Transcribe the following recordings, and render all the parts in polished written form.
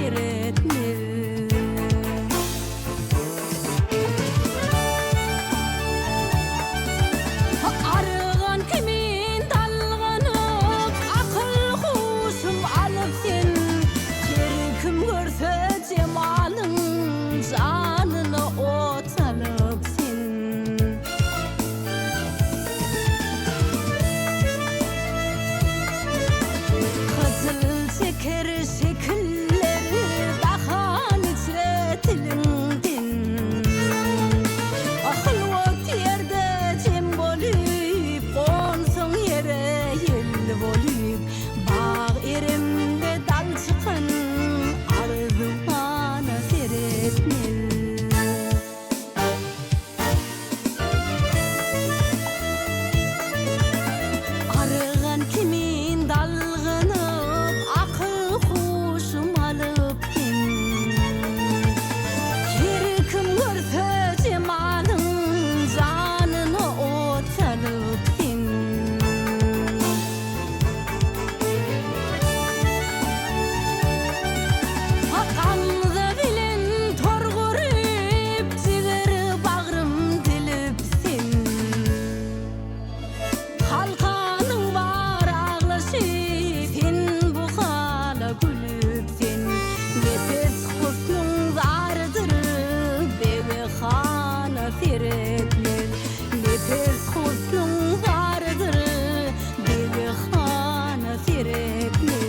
seretmez. Argan kimin dalganyp, akyl-huşum alyp sen, Her kim görse jemalyň, janyna ot salyp sen. Gyzyl çeker şekiller dahan içre tiliňden. Hylwat ýerde jem bolup, gonsaň ýere ýel bolup, Bag eremde dal çykan arzuwhana seretmez. Argan kimin dalganyp, akyl-huşum alyp sen. Her kim görse jemalyň, janyna ot salyp sen. Gamza bilen tor gurup, jiger-bagrym dilip sen. Halkanyň bar aglaşy, sen bu hala gülüp sen. Nepes husnuň zarydyr, bege hana seretmez. Nepes husnuň zarydyr, bege hana seretmez.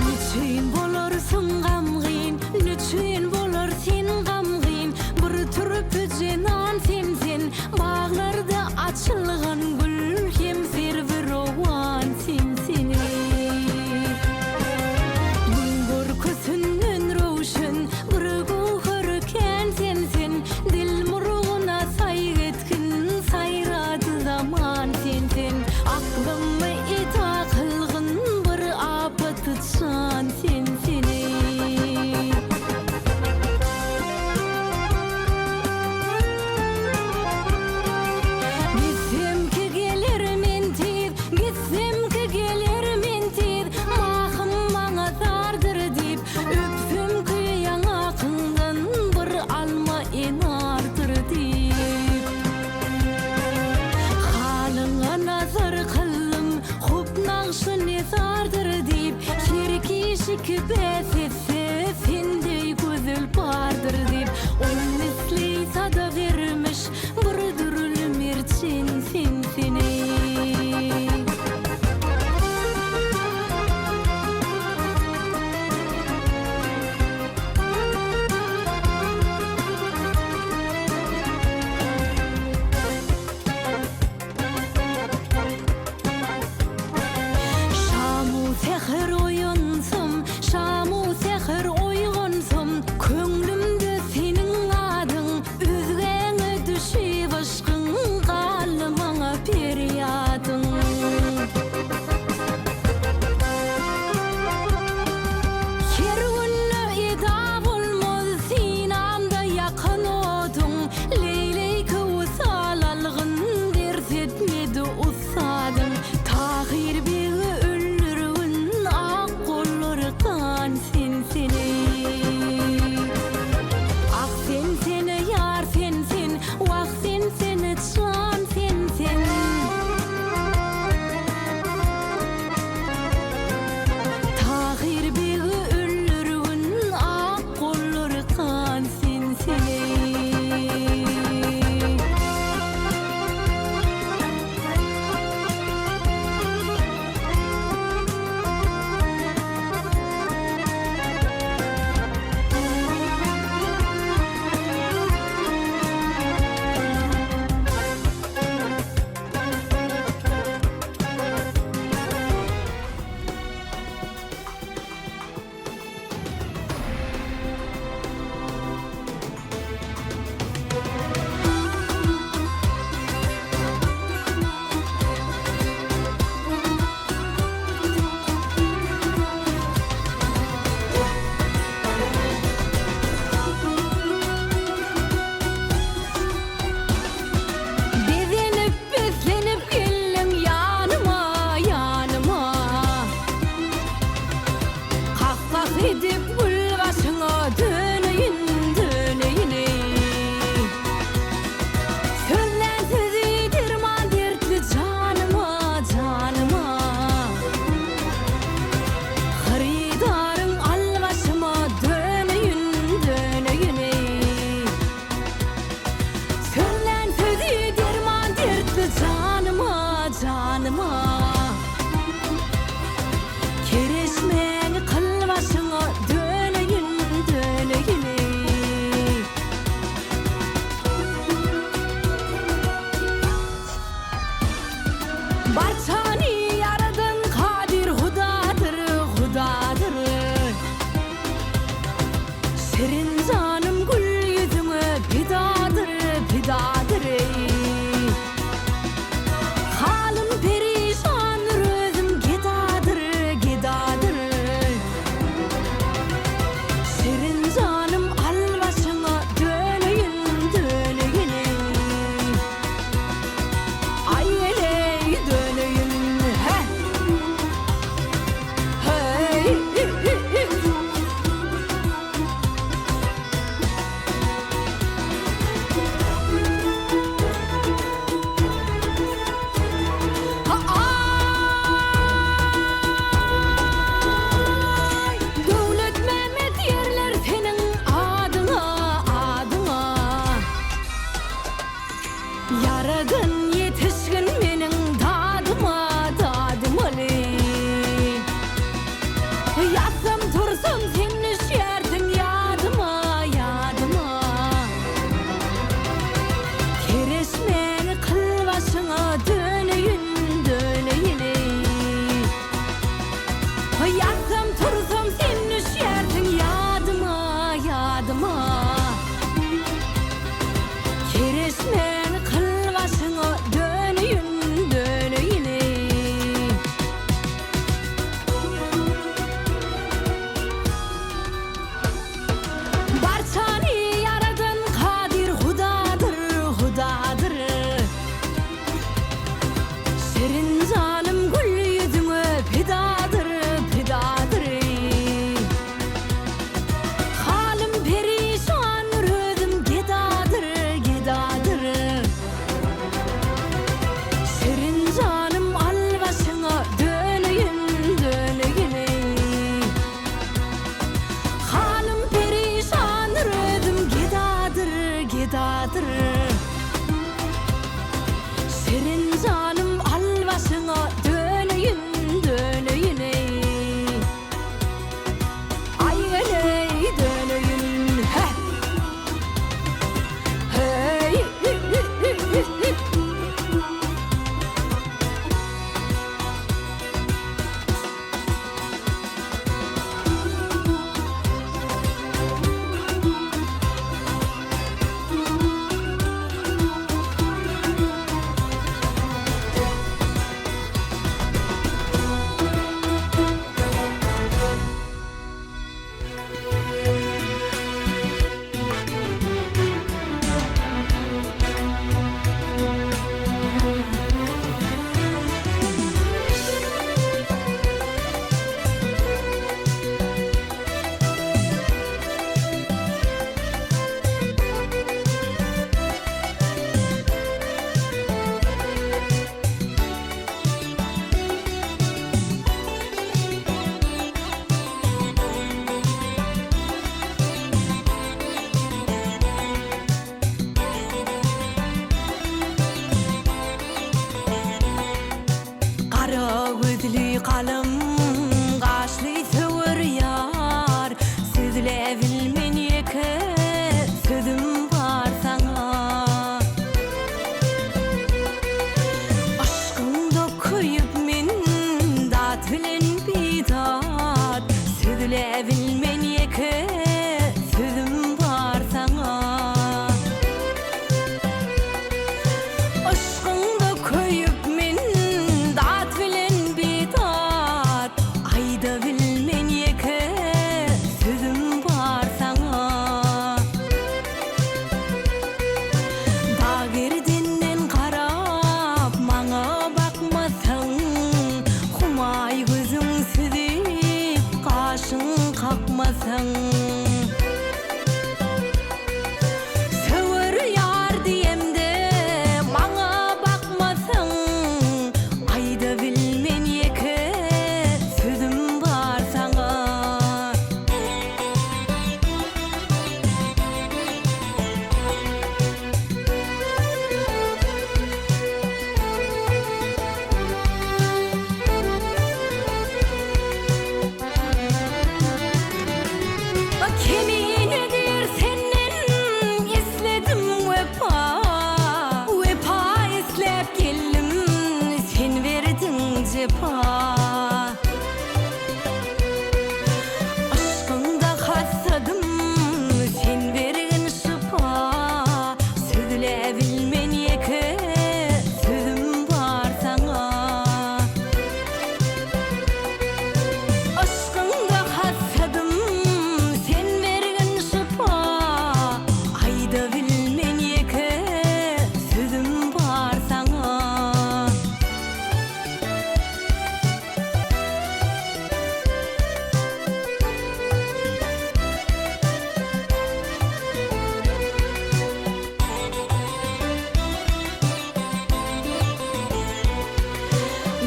Nüçin bolarsyň gamgyn, nüçin bolar sen gamgyn, Bir türpi jenan sen sen, Baglarda açylgan gül hem serwi rowan sen sen eý. Gün görküsinden röwşen, bir göwher kän sen sen, Dil murguna saýgy etgin, saýrady zaman sen sen. Aklymy eda kylgyn, bir apaty jan sen sen eý. Gitsem ki geler men tiz, Gitsem ki geler men tiz, Mahym maňa zardyr diýip, Öpsem ki ýaňakyňdan bir alma enardyr diýip. Halyňa nazar kyldym, hup nagşy nezardyr diýip, Her kişi ki bäs etse, sendeý gözel bardyr diýip, Ol misli sada bermiş bir dürli merjen sen-sen-eý. Şam-u säher oýansam, şam-u säher. gözli galam gaşly söwer ýar, Sözläbilmen ýeke sözüm bar saňa. Yşkyňda köýüp men dat bilen bidat, Sözläbilmen ýeke sözüm bar saňa. Yşkyňda köýüp men dat bilen bidat, Aýda bilmen ýeke sözüm bar saňa. Dag gerdenden garap maňa bakmasaň, Humaý gözüň süzüp gaşyň kakmasaň. Söwer ýar diýemde maňa bakmasaň, Aýda bilmen ýeke sözüm bar saňa. Keminedir senden isledim wepa, Wepa isläp geldim sen berdiň jepa. Yşkyňda hassadym sen bergin şypa, Sözläbilmen ýeke sözüm bar saňa. Yşkyňda hassadym sen bergin şypa, Aýda bilmen ýeke sözüm bar saňa.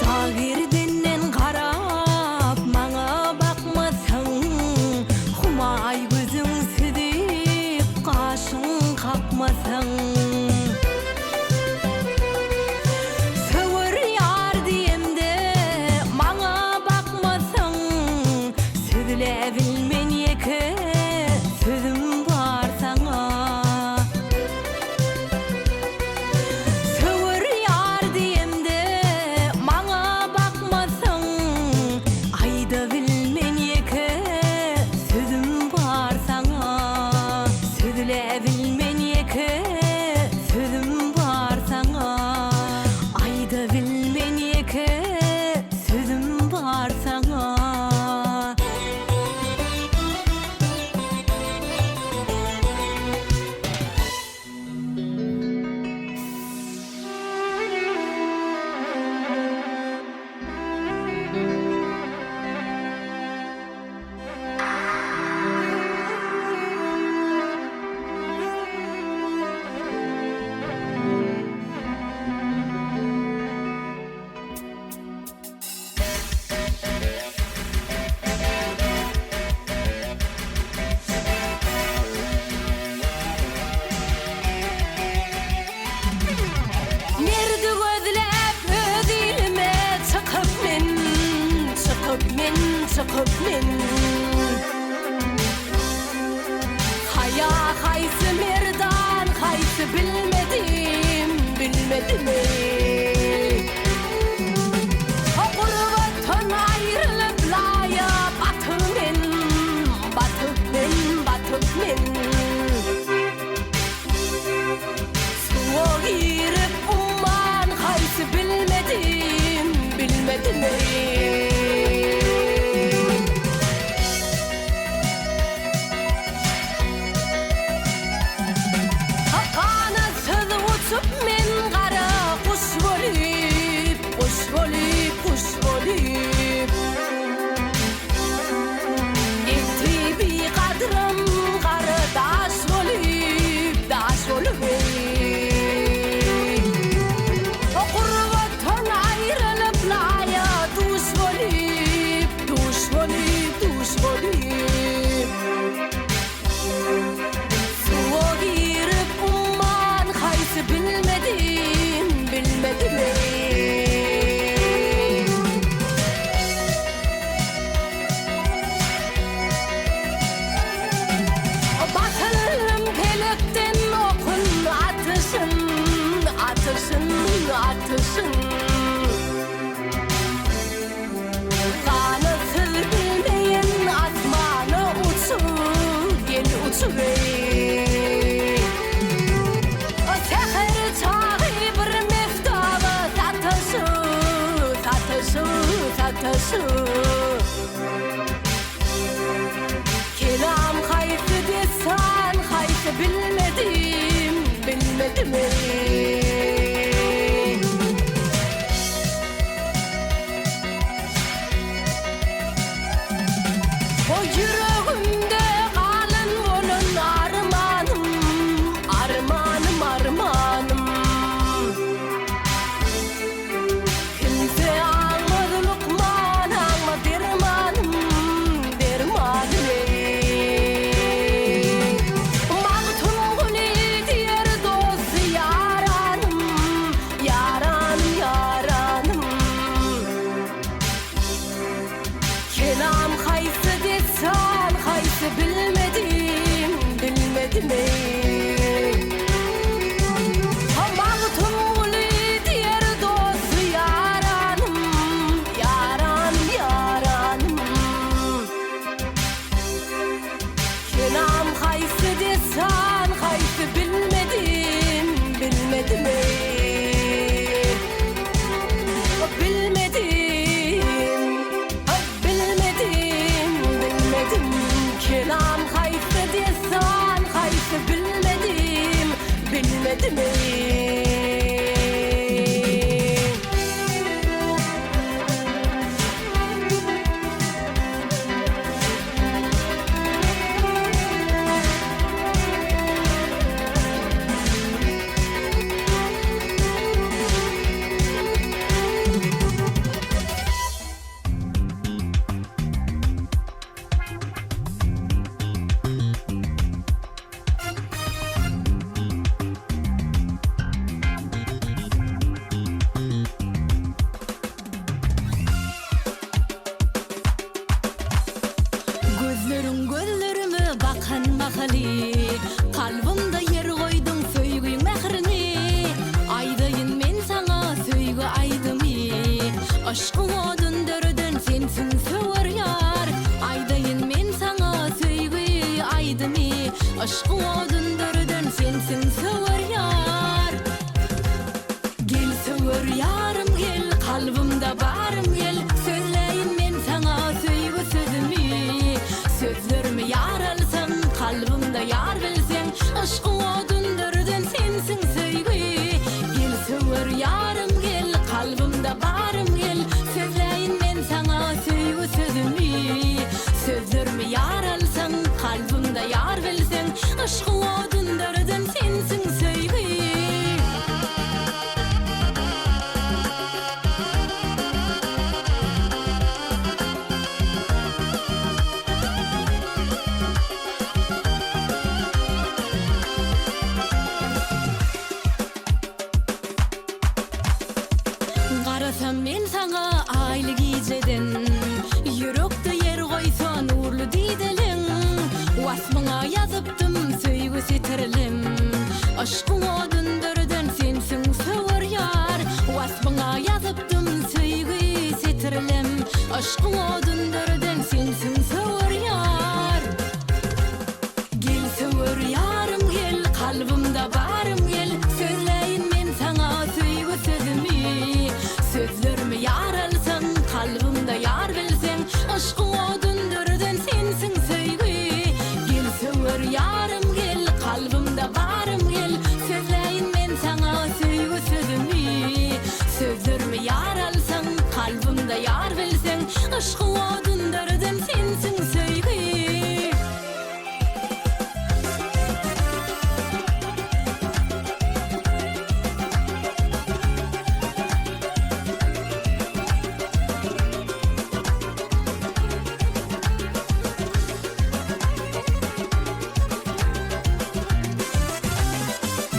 Dag gerdenden garap maňa bakmasaň, Humaý gözüň süzüp gaşyň kakmasaň. Söwer ýar diýemde maňa bakmasaň, Sözläbilmen ýeke sözüm bar saňa. Söwer ýar diýemde maňa bakmasaň, Aýda bilmen ýeke sözüm bar saňa. Sözläbilmen ýeke sözüm bar saňa. Aýda bilmen ýeke sözüm bar saňa. Merdi gözläp öz ilime çykyp men, Çykyp men, çykyp men. Haýa haýsy merdan haýsy bilmedim, bilmedim eý. Gurbatdan aýrylyp laýa batyp men, Batyp men, batyp men. Suwa girip umman haýsy bilmedim, bilmedim eý. sataşyp. Kelam haýsy dessan haýsy bilmedim, bilmedim eý. O ýüregimde galan bolan armanym, armanym, armanym. Kimse aňmaz lukman, aňmaz dermanym, dermanym eý. Magtymguly diýer dosty ýaranym, ýaranym, ýaranym. Kelam haýsy dessan haýsy bilmedim, bilmedim eý. Ha Magtymguly diýer dosty ýaranym, ýaranym, ýaranym. Kelam haýsy dessan haýsy bilmedim, bilmedim eý. Bilmedim, bilmedim, bilmedim Kelam haýsy dessan haýsy bilmedim, bilmedim eý. Gözleriň gözlerime bakan mahaly, Kalbymda ýer goýduň söýgiň mährini. Aýdaýyn men saňa söýgi aýdymy, Yşkyň odun döreden sensiň söwer ýar. Aýdaýyn men saňa söýgi aýdymy, Yşkyň odun döreden sensiň söwer ýar. Gel söwer ýarym gel, kalbymda barym gel, Sözläýin men saňa söýgi sözümi. Sözlerimi ýar alsaň, kalbymda ýar bilseň, Yşkyň odun döreden sensiň söýgi. Gel söwer ýarym gel, kalbymda barym gel, Sözläýin men saňa söýgi sözümi. Sözlerimi ýar alsaň, kalbymda ýar bilseň, Yşkyň odun döreden sensiň söýgi. Garasam men saňa aýly gijeden, Ýürekde ýer goýsa nurly dideleň. Waspyňa ýazypdym söýgi setirlim, Yşkyň odun döreden sensiň söwer ýar. Waspyňa ýazypdym söýgi setirlim, Yşkyň odun döreden sensiň söwer ýar. Gel söwer ýarym gel, kalbymda barym gel, Sözläýin men saňa söýgi sözümi. Sözlerimi ýar alsaň, kalbymda ýar bilseň, Yşkyň odun döreden sensiň söýgi. Gel söwer ýarym gel, kalbymda barym gel, Sözläýin men saňa söýgi sözümi. Sözlerimi ýar alsaň, kalbymda ýar bilseň, Yşkyň odun döreden sensiň söýgi.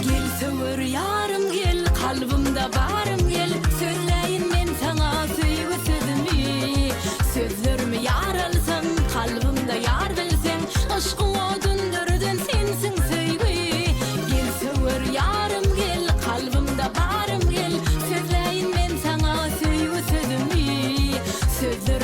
Gel söwer ýarym gel, kalbymda barym gel, Sözläýin men saňa söýgi sözümi. Sözlerimi ýar alsaň, kalbymda ýar bilseň, Yşkyň odun döreden sensiň söýgi. Gel söwer ýarym gel, kalbymda barym gel, Sözläýin men saňa söýgi sözümi. Sözlerimi.